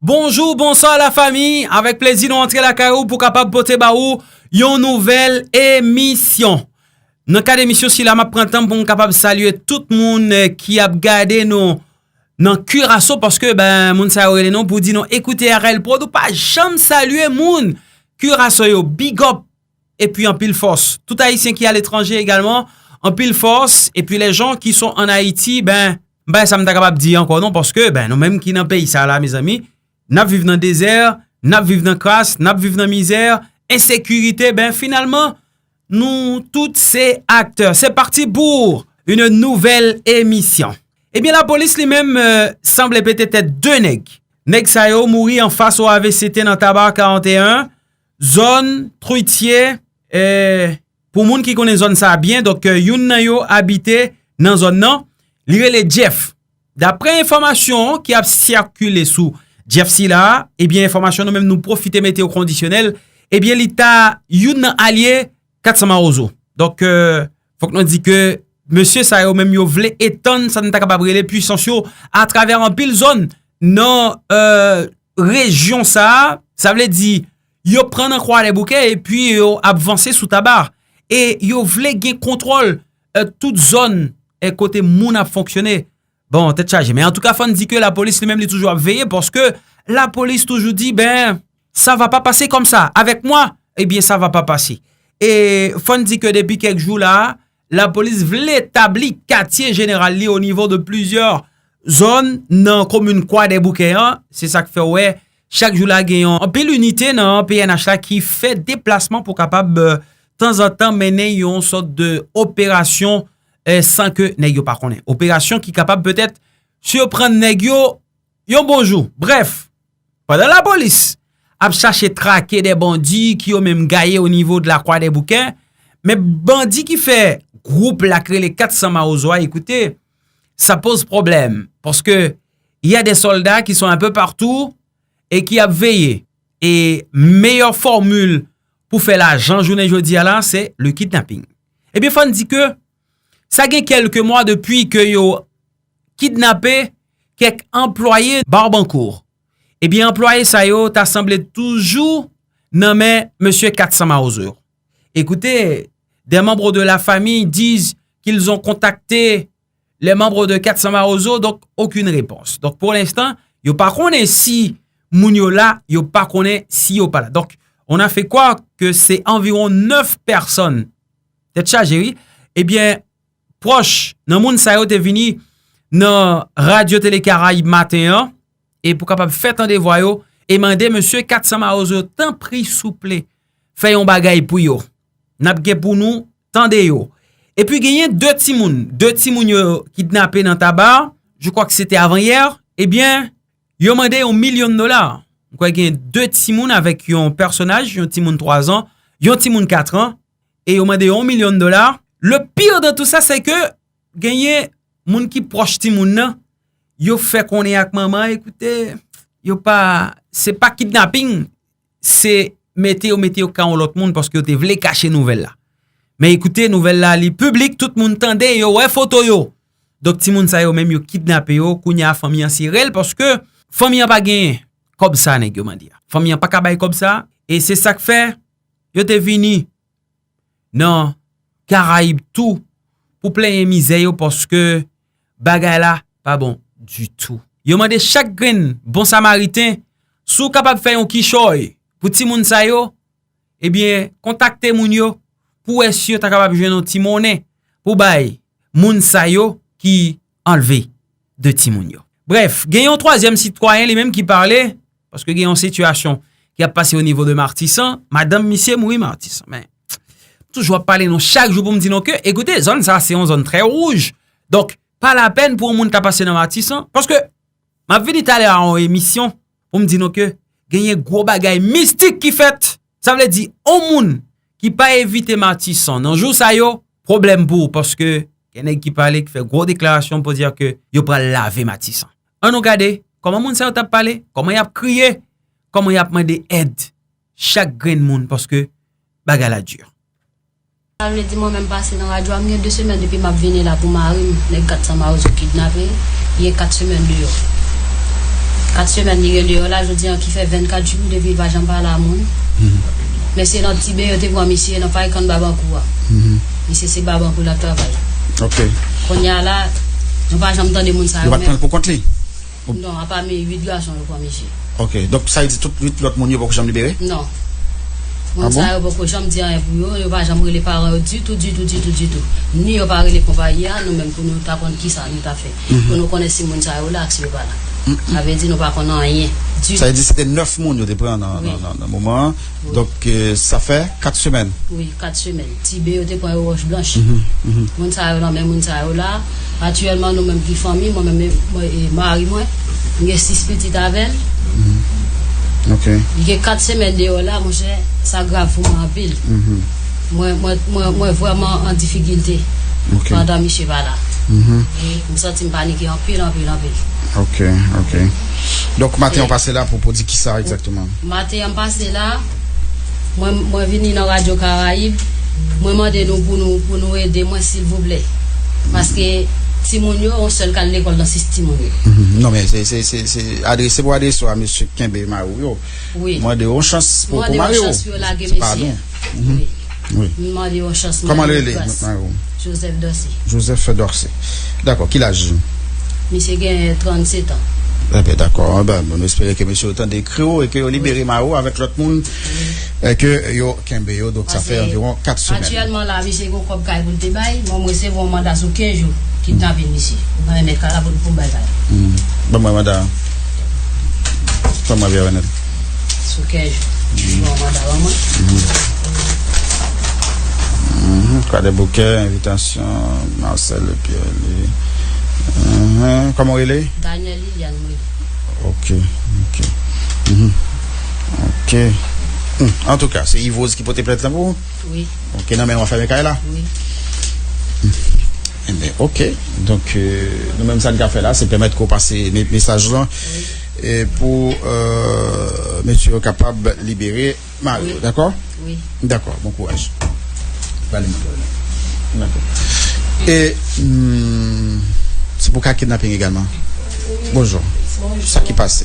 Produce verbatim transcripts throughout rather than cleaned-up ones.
Bonjou, bonswa lafanmi. Avèk plezi nou antre lakay ou pou kapab pote ba ou yon nouvèl emisyon. Nan kad emisyon sila, m ap pran tan pou m kapab salye tout moun, eh, ki ap gade nou nan Kiraso, paske, ben, moun sa yo rele nou pou di nou, "Ekoute R L Prod, ou pa janm salye moun." Kiraso yo, big up. Epi anpil fòs. Tout Ayisyen ki aletranje egalman, anpil fòs. Epi les gens qui sont en Haïti, ben, m pa sa m ta kapab di ankò non, paske, ben, nou menm ki nan peyi sa la, mezanmi, n ap viv nan dezè, n ap viv nan kras, n ap viv nan mizè, ensekirite, ben, finalman, nou tout se aktè. C'est parti pour une nouvelle émission. Ebyen, lapolis li menm, eh, sanble pete tèt de nèg. Nèg sa yo mouri anfas O A V C T nan Taba karannteyen, zòn Tritiye, eh, pou moun ki konnen zòn sa a byen, donk, eh, youn nan yo abite nan zòn nan, li rele Jeff. Daprè enfòmasyon ki ap sikile sou Jeff sila a, ebyen, enfòmasyon nou menm nou pwofite mete o kondisyonèl, ebyen, li ta youn nan alye Kat San Mawozo. Donk, eh, fòk nou di ke mesye sa yo menm yo vle etann sa n ta kapab rele pwisans yo atravè anpil zòn nan, eh, rejyon sa a. Sa vle di, yo pran nan Kwadèboukè epi yo ap vanse sou Taba. E yo vle gen kontwòl, eh, tout zòn, eh, kote moun ap fonksyone. Bon, tèt chaje. Men antouka, fò n di ke lapolis li menm li toujou ap veye, paske lapolis toujou di, ben, "Ça va pas passer comme ça. Avec moi, eh bien, ça va pas passer." E fò n di ke depi kèk jou la, lapolis vle tabli katye jeneral li o nivo de plizyè zòn nan komin Kwadèboukè an. Se sa k fè w wè chak jou la gen yon anpil inite nan P N H la ki fè deplasman pou kapab, eh, tanzantan mennen yon sòt de operasyon, eh, san ke nèg yo pa konnen. Operasyon ki kapab petèt siprann nèg yo yon bon jou. Brèf, pandan lapolis ap chache trake de bandi ki yo menm gaye o nivo de la Kwadèboukè, men bandi ki fè gwoup la k rele Kat San Mawozo a, ekoute, sa poz pwoblèm, paske y a des soldats qui sont un peu partout et qui ap veye. E meyè fòmil pou fè lajan jounen jodi a la, se le kidnapping. Ebyen, fò n di ke sa gen kèlke mwa depi ke yo kidnape kèk anplwaye Barbancourt. Ebyen, anplwaye sa yo ta sanble toujou nan men mesye Kat San Mawozo yo. Écoutez, des membres de la famille disent qu'ils ont contacté les membres de Kat San Mawozo, donc aucune réponse. Donc, pour l'instant, yo pa konnen si moun yo la, yo pa konnen si yo pa la. Donc, on a fait croire que c'est environ neuf personnes. Tèt chaje, wi. Ebyen, pwòch nan moun sa yo te vini nan Radyo Tele Karayib maten an, e pou kapab fè tande vwa yo, e mande mesye Kat San Mawozo, tanpri, souple, fè yon bagay pou yo. N ap gen pou nou tande yo. Epi genyen de timoun, de timoun yo kidnape nan Taba, je crois que c'était avant-hier, ebyen, yo mande yon milyon dola. M kwè gen de timoun avèk yon pèsonaj, yon timoun twa zan, yon timoun kat an, e yo mande yon milyon dola. Le pire de tout ça, c'est que genyen moun ki pwòch timoun nan, yo fè konnen ak manman, ekoute, yo pa, se pa kidnaping, se mete yo, mete yo ka yon lòt moun paske yo te vle kache nouvèl la. Men ekoute, nouvèl la, li piblik, tout moun tande, yo wè foto yo. Donk, timoun sa yo menm, yo kidnape yo, kounye a, fanmi an sere l, paske fanmi an pa genyen kòb sa nèg yo mande a. Fanmi an pa ka bay kòb sa, e se sa k fè yo te vini nan Karayib tou pou plenyen mizè yo, paske bagay la pa bon ditou. Yo mande chak grenn bon samariten, si w kapab fè yon kichòy pou timoun sa yo, ebyen, kontakte moun yo pou wè si yo ta kapab jwenn yon ti monnen pou bay moun sa yo ki anlve de timoun yo. Brèf, gen yon twazyèm sitwayen li menm ki pale, paske gen yon sitiyasyon ki ap pase o nivo de Matisan, madanm misye mouri Matisan. Men, toujou ap pale nou chak jou pou m di nou ke, ekoute, zòn sa se yon zòn trè wouj. Donk, pa lapèn pou yon moun ta pase nan Matisan, paske m ap vini talè a yon emisyon pou m di nou ke genyen gwo bagay mistik ki fèt. Sa vle di, yon moun ki pa evite Matisan nan jou sa yo, pwoblèm pou ou, paske gen nèg ki pale, ki fè gwo deklarasyon pou di ke yo pral lave Matisan. Ann nou gade kòman moun sa yo t ap pale, kòman y ap kriye, kòman y ap mande èd chak grenn moun, paske bagay la di. Sa vle di mwen menm pase nan radyo a, m gen de semèn depi m ap vini la pou mari m, nèg Kat San Mawozo kidnape, gen kat semèn deyò. Kat semèn li gen deyò la, jodi a ki fè vennkat jou depi li pa janm pale a moun. Men se nan Tibè yo te pran misye, nan Pay Kann Babankou a. Misye se Babankou l ap travay. Ok. Kounye a la, nou pa janm tande moun sa yo menm. Yo pa t pran l pou kont li? Non, apa men uit gason yo pran misye. Ok, donk sa vle di tout uit lòt moun yo poko janm libere? Non. Moun sa yo poko janm di anyen pou yo, yo pa janm rele paran yo ditou, ditou, ditou, ditou. Ni yo pa rele konpayi a, nou menm pou nou ta konn kisa nou ta fè. Pou nou konnen si moun sa yo la ak si yo pa la. Sa vle di nou pa konn anyen ditou. Sa vle di se te nèf moun yo te pran nan, nan, nan, nan moman an. Donk, sa fè kat semèn. Wi, kat semèn. Tibè yo te pran yo wòch blanch. Moun sa yo nan men moun sa yo la. Aktyèlman, nou menm ki fanmi, mwen menm e mari mwen, m gen sis pitit avè l. Ok. Li gen kat semèn deyò la, monchè, sa grav pou mwen anpil. Mwen, mwen, mwen, mwen vrèman an difikilte pandan misye pa la. E m santi m panike anpil, anpil, anpil. Ok, ok. Donk, maten an w pase la pou, pou di kisa egzakteman? Maten an m pase la, mwen, mwen vini nan Radyo Karayib, mwen mande nou pou nou, pou nou ede mwen, silvouplè. Paske timoun yo, yon sèl k al lekòl nan sis timoun yo. Non, men se, se, se, se adrese pou adrese w a mesye k kenbe mari w yo. Wi. Mande yo yon chans pou, pou mari w. Mande yo yon chans pou yo lage mesye a. Wi. M mande yo yon chans. Kòman l rele, mari w? Joseph Dorcé. Joseph Dorcé. Dakò, ki laj li? Misye gen trannsèt an. Enben, dakò. Enben, nou espere ke mesye yo tande kri w e ke yo libere mari w avèk lòt moun, e ke yo kenbe yo, donk sa fè anviwon kat semèn. Aktyèlman la, misye gen yon kòb kay pou l te bay, mwen, m resevwa yon manda sou kenz jou, kidnape misye. Mwen remèt kay la pou, pou m bay kay la. Ban mwen manda a. Ban mwen vye remèt. Sou kenz jou. Mwen manda ban mwen. Kwadèboukè, envitasyon, Marcel Pierre. Kòman w rele? Daniel Liliane, wi. Ok, ok. Ok. Antouka, se Yvose ki pote plent lan pou ou? Wi. Ok, nan men w ap fèmen kay la? Wi. Enben, ok. Donk, nou menm sa n ka fè la, se pèmèt ke w pase mesaj lan pou mesye yo kapab libere mari yo, dakò? Wi. Dakò, bon kouraj. Dakò. E se pou ka kidnaping egalman. Bonjou. Sa ki pase?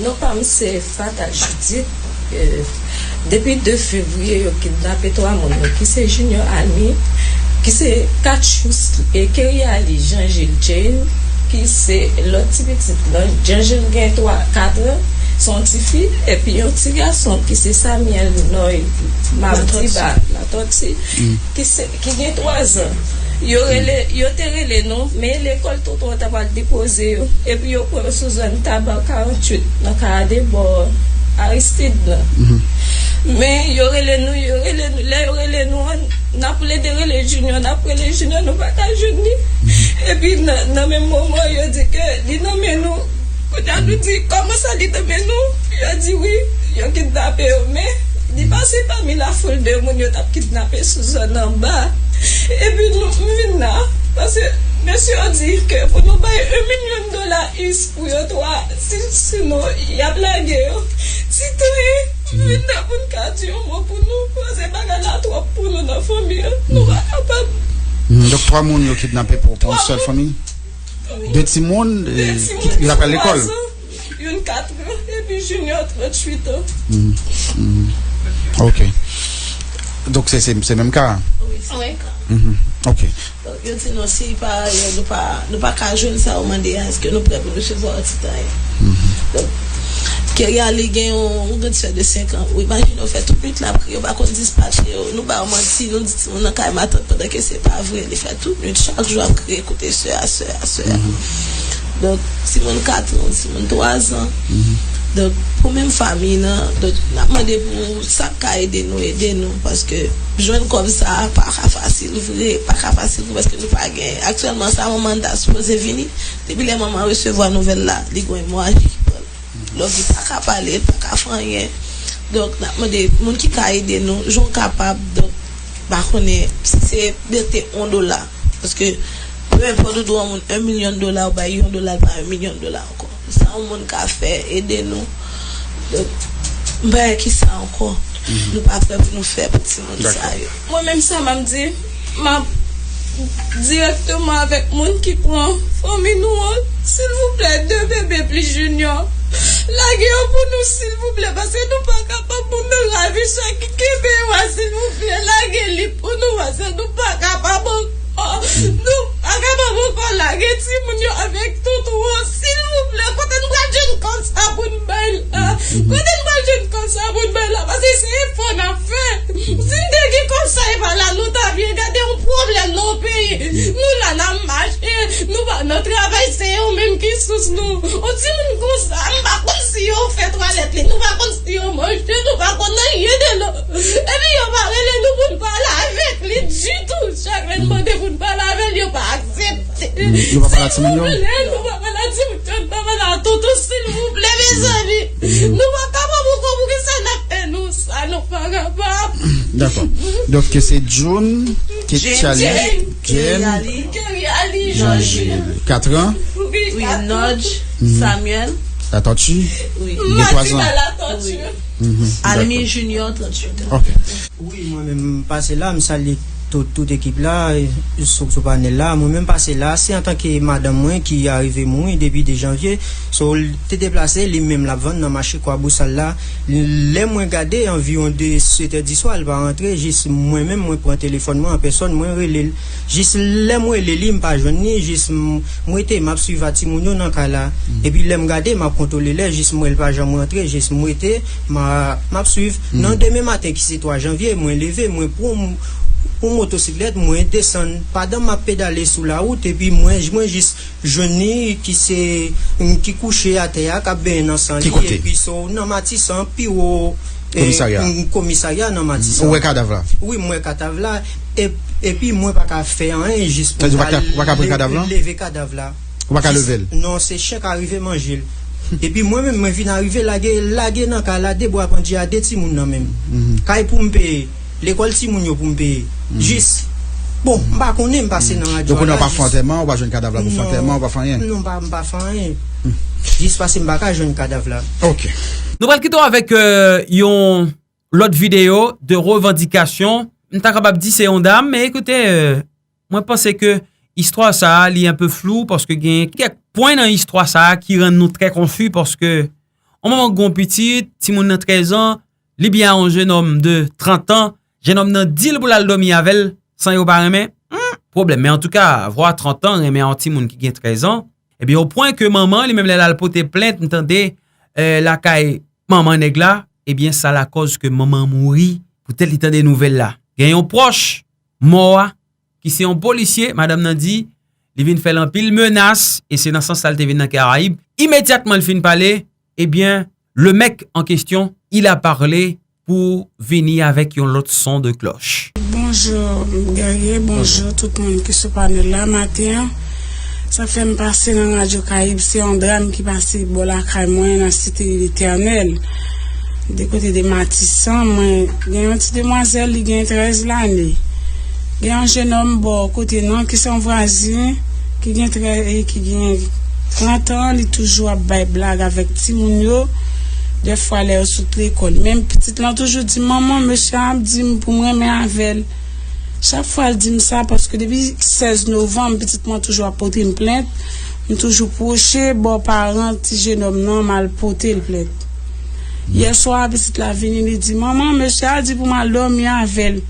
Non pa m se Fata Judith. Depi de fevriye yo kidnape twa moun yo ki se Junior Almi, ki se Katchous, e Keriali Jean Gilles Jane, ki se lòt ti pitit lan. Jean Gilles gen twa, kat an, se yon ti fi, epi yon ti gason ki se Samuel Noy Madiba Latòti, ki se, ki gen twa zan. Yo rele, yo te rele nou, men lekòl tonton an ta pral depoze yo. Epi yo pran yo sou zòn Taba karanntuit, nan Karadebò Aristide lan. Men yo rele nou, yo rele nou. Lè yo rele nou an, n ap plede rele Junior, n ap rele Junior, nou pa ka jwenn li. Epi nan, nan menm moman, yo di ke li nan men nou. Kounye a nou di, kòman sa li nan men nou? Yo di wi, yo kidnape yo, men li pase pami lafoul de moun yo t ap kidnape sou zòn anba. Epi nou, m vin la, paske mesye yo di ke pou nou bay yon milyon dola U S pou yo twa, si, sinon, y ap lage yo. Ti tan e, m vin la pou n ka di yon mo pou nou, paske bagay la twòp pou nou nan fanmi an. Nou pa kapab. Donk, twa moun yo kidnape pou, pou yon sèl fanmi? De timoun, e, ki, ki t ap al lekòl. Youn kat an, epi Junior tranntuit an. Ok. Donk, se, se, se menm ka a? Wi, se menm ka. Ok. Donk, yo di nou, si pa, yo, nou pa, nou pa ka jwenn sa yo mande a, èske nou prè pou nou resevwa yon ti tan? Donk, Keriali gen yon, yon grann sè de senk an. Ou imajine w fè tout nwit la ap kriye, yo pa konn dispatche yo. Nou ba yo manti, nou di timoun nan kay matant, pandan ke se pa vre. Li fè tout nwit, chak jou ap kriye, koute sè a, sè a, sè a. Donk, timoun kat an, timoun twa zan. Donk, pou menm fanmi nan, donk, n ap mande pou sa k ka ede nou, ede nou, paske jwenn kòb sa a pa ka fasil vre, pa ka fasil vre, paske nou pa gen. Aktyèlman, sa manman n ta sipoze vini. Depi lè manman an resevwa nouvèl la, li gen yon emoraji ki pran l. Donk, li pa ka pale, li pa ka fè anyen. Donk, n ap mande moun ki ka ede nou, jan w kapab, donk, m pa konnen si se mete yon dola. Paske, pe enpòt ou dwe yon moun yon milyon dola, ou bay yon dola, li pa yon milyon dola ankò. Sa yon moun ka fè, ede nou. Donk, m pa wè kisa ankò. Nou pa prè pou nou fè pou timoun sa yo. Mwen menm sa m ap di, m ap dirèkteman avèk moun ki pran fanmi nou an, silvouplè, de bebe plis Junior, Lage yo pou nou, silvouplè, paske nou pa kapab pou nou lavi sa ki kenbe yo a, silvouplè, lage li pou nou, paske nou pa kapab ankò. Nou pa kapab ankò lage timoun yo avèk tonton an, silvouplè, kote n pral jwenn kòb sa pou n bay la? Kote n pral jwenn kòb sa pou n bay la? Paske se efò n ap fè. Si n te gen kòb sa, e pa la nou ta vin gade yon pwoblèm nan yon peyi. Nou la n ap mache, nou pa nan travay, se yo menm ki sous nou. Yon timoun konsa, m pa konn si yo fè twalèt li, nou pa konn si yo manje, nou pa konn anyen de l. Epi yo pa rele nou pou n pale avèk li ditou. Chak lè n mande pou n pale avè l, yo pa aksepte. Yo pa pale a timoun yo? Silvouplè, nou pa pale a timoun yo, nou pa pale a tonton, silvouplè, mezanmi. Nou pa kapab ankò, poukisa n ap fè nou sa, nou pa kapab. Dakò. Donk, se June, Kate Charlie, Jane, Keriali, Jean-Gilles, kat an. Wi, Nodj, Samuel, Latortue, wi, gen twa zan. Latortue. Almi Junior, tranntuit. Ok. Wi, mwen menm m pase la, m salye tout, tout ekip la, sou, sou panèl la. Mwen menm pase la, se antanke madanm mwen ki arive mouri depi de janvye. So, l te deplase, li menm l ap vann nan mache Kwabosal la. Lè mwen gade, anviwon de sèt è di swa, l pa rantre, jis mwen menm, mwen pran telefòn mwen an pèsòn, mwen rele l. Jis lè m rele li, m pa jwenn li, jis m, m rete, m ap swiv a timoun yo nan kay la. Epi lè m gade, m ap kontwole lè, jis m wè l pa janm rantre, jis m rete, m a, m ap swiv. Nan demen maten ki se twa janvye, mwen leve, mwen pran yon, yon motosiklèt, mwen desann. Pandan m ap pedale sou lawout, epi mwen, mwen jis jwenn li ki se, ki kouche atè a, k ap benyen nan san li, epi so, nan Matisan, pi wo, eh, komisarya nan Matisan. Ou wè kadav la? Wi, m wè kadav la. E, epi mwen pa ka fè anyen, jis pou m ka leve kadav la. Ou pa ka leve l? Non, se chen k arive manje l. Epi mwen menm, mwen vin arive lage, lage nan kay la, de bwa pandye a, de timoun nan men m. Kay pou m peye, lekòl timoun yo pou m peye. Jis, bon, m pa konnen, m pase nan radyo a la. Donk, kounye a w pa fè antèman, ou pa jwenn kadav la pou fè antèman, ou pa fè anyen? Non, m pa, m pa fè anyen. Jis pase m pa ka jwenn kadav la. Ok. Nou pral kite w avèk, euh, yon lòt videyo de revandikasyon. M ta kapab di se yon dam, men ekoute, euh, mwen panse ke istwa sa a, li enpe flou, paske gen kèk pwen nan istwa sa a ki rann nou trè konfi, paske yon manman gen yon pitit, timoun nan trèz an, li byen a yon jennòm de trant an, jennòm nan di l pou l al dòmi avè l san yo pa renmen, hmm, pwoblèm. Men antouka, vwa trant an renmen a yon timoun ki gen trèz an, ebyen, o pwen ke manman, li menm, lè l al pote plent, m tande, eh, lakay manman nèg la, ebyen, sa lakòz ke manman an mouri, poutèt li tande nouvèl la. Gen yon pwòch mò a, ki se yon polisye, madanm nan di, li vin fè l anpil menas, e se nan sans sa l te vin nan Karayib. Imedyatman l fin pale, ebyen, le mec en question, il a parlé pou vini avèk yon lòt son de cloche. Bonjou, Guerrier, bonjou tout moun ki sou panèl la maten an. Sa fè m pase nan Radyo Karayib, se yon dram ki pase bò lakay mwen nan Site Letènèl. De kote de Matisan, mwen gen yon ti demwazèl, li gen trèz lane. Gen yon jennòm bò kote nou an ki se yon vwazen, ki gen trè, ki gen trant an, li toujou ap bay blag avèk timoun yo. Dèfwa lè yo sot lekòl. Men pitit lan toujou di, "Manman, mesye a ap di m pou m renmen avè l." Chak fwa l di m sa, paske depi sèz novanm, pitit mwen toujou ap pote m plent, m toujou pwoche bò paran ti jennòm nan, m al pote l plent. Yèswa, pitit la vini, li di, "Manman, mesye a di pou m al dòmi avè l."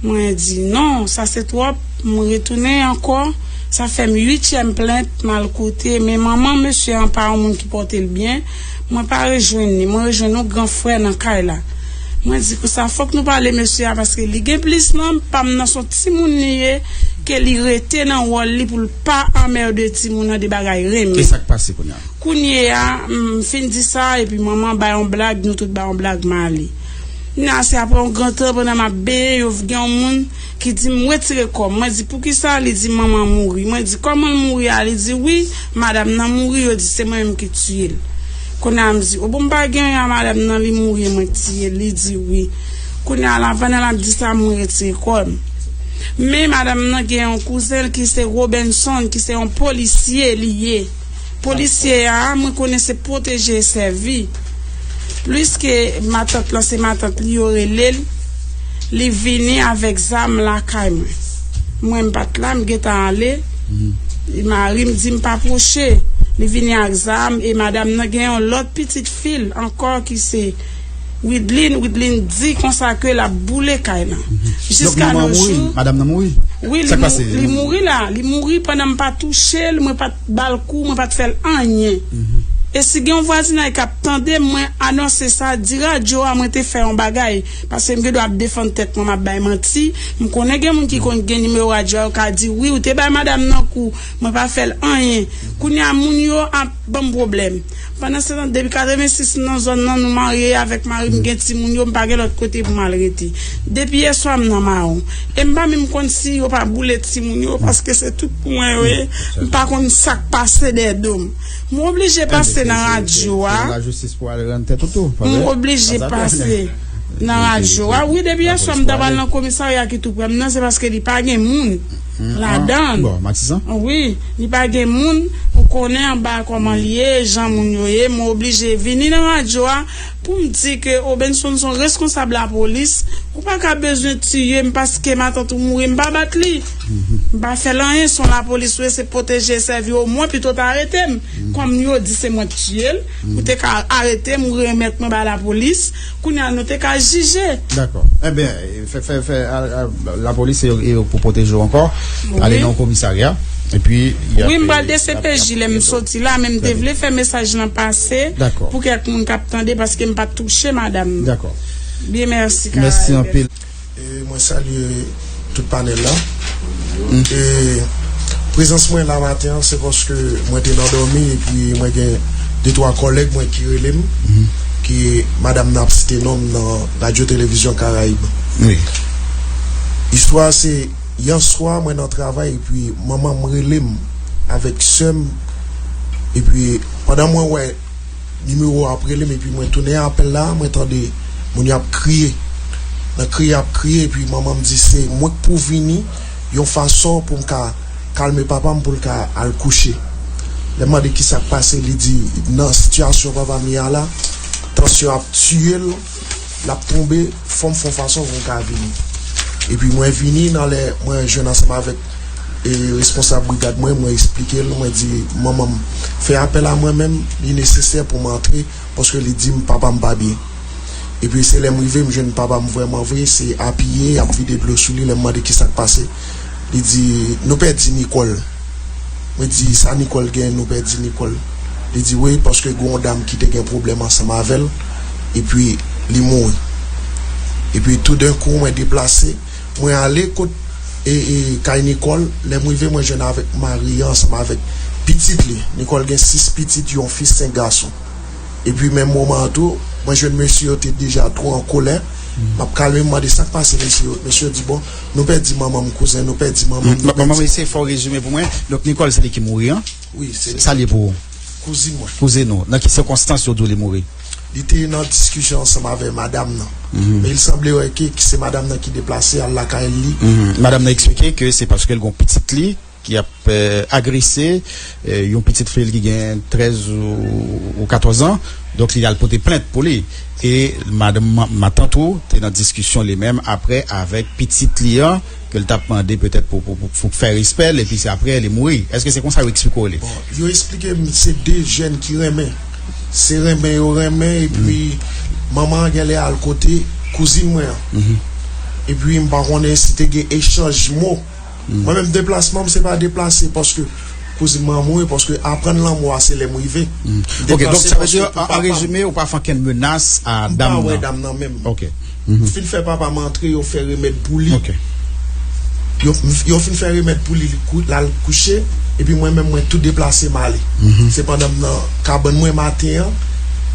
Mwen di, "Non, sa se twòp." M retounen ankò, sa fè m uityèm plent, m al koute, men manman mesye an pa yon moun ki pote l byen. Mwen pa rejwenn li, mwen rejwenn yon gran frè nan kay la. Mwen di, "Konsa, fòk nou pale mesye a, paske li gen plis nan pa m nan, se yon timoun li ye, ke li rete nan wòl li pou l pa anmède timoun nan de bagay renmen." E sa k pase kounye a? Kounye a, m fin di sa, epi manman bay yon blag, nou tout bay yon blag, m ale. Kounye a, se apre yon gran tan, pandan m ap benyen, yo gen yon moun ki di m retire kò m. Mwen di, "Poukisa?" Li di, "Manman mouri." Mwen di, "Kòman l mouri a?" Li di, "Wi, madanm nan mouri, yo di se mwen menm ki tiye l." Kounye a, m di, "O bon, m pa gen anyen a madanm nan, li mouri, mwen k tiye l." Li di, "Wi." Kounye a la, pandan l ap di sa, mwen retire kò m. Men madanm nan gen yon kouzen l ki se Robenson, ki se yon polisye li ye. Polisye a, mwen konnen se pwoteje e sèvi. Pliske matant lan se matant li, yo rele l, li vini avèk zam lakay mwen. Mwen m pa t la, m gentan ale. Mari m di m pa pwoche. Li vini ak zam e madanm nan gen yon lòt pitit fi l ankò ki se Widlin. Widlin di konsa ke l ap boule kay lan. Jiska nos jours, madanm nan mouri? Wi, li mouri la. Li mouri pandan m pa touche l, mwen pa t ba l kou, mwen pa t fè l anyen. E si gen yon vwazinay k ap tande m, mwen anonse sa, di radyo a mwen te fè yon bagay. Paske m gen dwa ap defann tèt mwen, m ap bay manti. M konnen gen moun ki konn gen nimewo radyo a, yo ka di, wi, ou te bay madanm nan kou, mwen pa fè l anyen. Kounye a, moun yo ap ban m pwoblèm. Pandan se tan, depi katrevensis m nan zòn nan, nou marye avèk mari m, gen timoun yo, m pa gen lòt kote pou m al rete. Depi yèswa m nan mawon. E m pa menm konn si yo pa boule timoun yo, paske se tout pou mwen yo ye. M pa konn sa k pase dèyè do m. M oblije pase nan radyo a. M oblije pase nan radyo a. Wi, depi yèswa m ta pral nan komisarya ki tou prè m nan, se paske li pa gen moun ladan l. Wi, li pa gen moun. Ou konnen anba kòman l ye, jan moun yo ye. M oblije vini nan radyo a pou m di ke Obenson se yon reskonsab lapolis. Ou pa ka bezwen tiye m paske matant ou mouri, m pa bat li. M pa fè l anyen, se yon lapolis ou ye, se pwoteje, sèvi omwen pito w ta arete m. Kòm yo di se mwen k tiye l, ou te ka arete m, ou remèt mwen bay lapolis. Kounye a nou te ka jije. Dakò. Ebyen, fè, fè, fè, a, a, lapolis e yo, e yo pou pwoteje w ankò. Ale nan yon komisarya. Epi, y ap, wi, m pral D C P J lè m soti la, men m te vle fè mesaj lan pase pou kèk moun k ap tande, paske m pa t touche madanm nan. Dakò. Byen, mèsi, Karayib. Mèsi anpil. E mwen salye tout panèl la. E prezans mwen la maten an, se paske mwen te nan dòmi epi mwen gen de twa kòlèg mwen ki rele m, ki madanm nan ap site non m nan Radyo Televizyon Karayib. Istwa a se, yè swa mwen nan travay epi manman m rele m avèk sè m, epi pandan mwen wè nimewo a ap rele m epi mwen tounen apèl la, mwen tande moun yo ap kriye. Nan kriye y ap kriye epi manman m di se mwen k pou vini yon fason pou m ka kalme papa m pou l ka al kouche. Lè m mande kisa k pase, li di nan sitiyasyon papa m ye a la, tansyon ap tiye l, l ap tonbe, fò m fè yon fason pou m ka vini. Epi mwen vini nan lè mwen jwenn ansanm avèk e responsab brigad mwen, mwen eksplike l, mwen di manman m fè apèl a mwen menm, li nesesè pou m antre, paske li di m papa m pa byen. Epi se lè m rive, m jwenn papa m vrèman vre, se apiye, y ap vide dlo sou li, lè m mande kisa k pase, li di nou pèdi Nicole. Mwen di sa Nicole gen, nou pèdi Nicole? Li di wi, paske gen yon dam ki te gen pwoblèm ansanm avè l, epi li mouri. Epi toudenkou mwen deplase, mwen ale kot e, e, kay Nicole, lè m rive mwen jwenn avèk mari an ansanm avèk pitit li. Nicole gen sis pitit, yon fi, senk gason. Epi menm moman an tou, mwen jwenn mesye yo te deja twò an kolè. M ap kalme, m mande sa k pase mesye yo. Mesye yo di bon, nou pèdi manman m kouzen, nou pèdi manman m. Manman m, se fò w rezime pou mwen. Donk Nicole se li ki mouri an? Wi, se li. Sa l ye pou ou? Kouzin mwen. Kouzin ou. Nan ki sikonstans yo di w li mouri? Li te nan diskisyon ansanm avè madanm nan. Men il sanble wè ke se madanm nan ki deplase al lakay li. Madanm nan eksplike ke se paske l gon pitit li ki ap agrese yon pitit fi l ki gen trèz ou katòz an. Donk li al pote plent pou li. E madanm, matant ou te nan diskisyon li menm apre avèk pitit li an, ke l t ap mande petèt pou, pou, pou, pou fè respè l, epi se apre li mouri. Èske se konsa yo eksplike w li? Bon, yo eksplike m se de jèn ki renmen. Se renmen yo renmen, epi manman an genlè al kote kouzin mwen an. Epi m pa konnen si te gen echanj mo. Mwen menm deplasman m se pa deplase paske kouzin mwen an mouri, paske aprann lanmò a se lè m rive. M deplase paske pou papa m. Ok, donk sa vle di, an rezime, ou pa fè okenn menas a dam nan? M pa wè dam nan menm. Ok. M fin fè papa m antre, yo fè remèd pou li. Yo, yo fin fè remèd pou li, li kou, l al kouche, epi mwen menm mwen tou deplase m ale. Se pandan m nan kabann mwen maten an,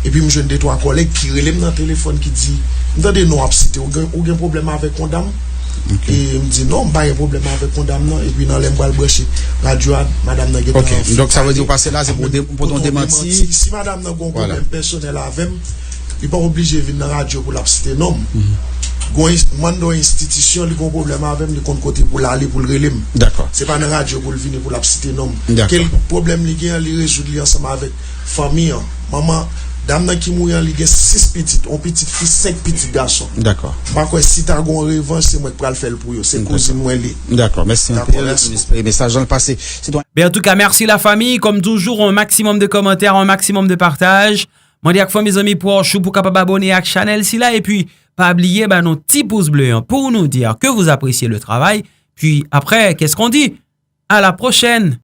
epi m jwenn de twa kòlèg ki rele m nan telefòn ki di, m tande non w ap site, ou gen, ou gen pwoblèm avèk yon dam? E m di non, m pa gen pwoblèm avèk yon dam non, epi nan lè m pral branche radyo a, madanm nan gentan anfin pale. Ok, donk sa vle di ou pase la se pou w pote yon demanti? Si madanm nan gen yon pwoblèm pèsonèl avè m, li pa oblije vin nan radyo pou l ap site non m. Gon, m anndan yon enstitisyon, li gon pwoblèm avè m, li konn kote pou l ale pou l rele m. Dakò. Se pa nan radyo pou l vini pou l ap site non m. Dakò. Kèl pwoblèm li gen an, li rezoud li ansanm avèk fanmi an. Manman, Dam nan ki mouri an, li gen sis pitit, yon pitit fi, senk pitit gason. Dakò. M pa kwè si ta gon revanj, se mwen k pral fè l pou yo. Se kouzin mwen li. Dakò, mèsi Dakò, anpil. mèsi. M espere mesaj lan pase. Sitwayen. Ben, antouka, mèsi lafanmi. Kòm toujou, yon maksimòm de kòmantè, yon maksimòm de pataj. Mande ak fanmi, zanmi, pwòch ou pou kapab abòne ak chanèl sila. Epi, pa bliye ba nou ti pouz ble an pou nou di ke vous appréciez le travail. Puis après, qu'est-ce qu'on dit? À la prochaine!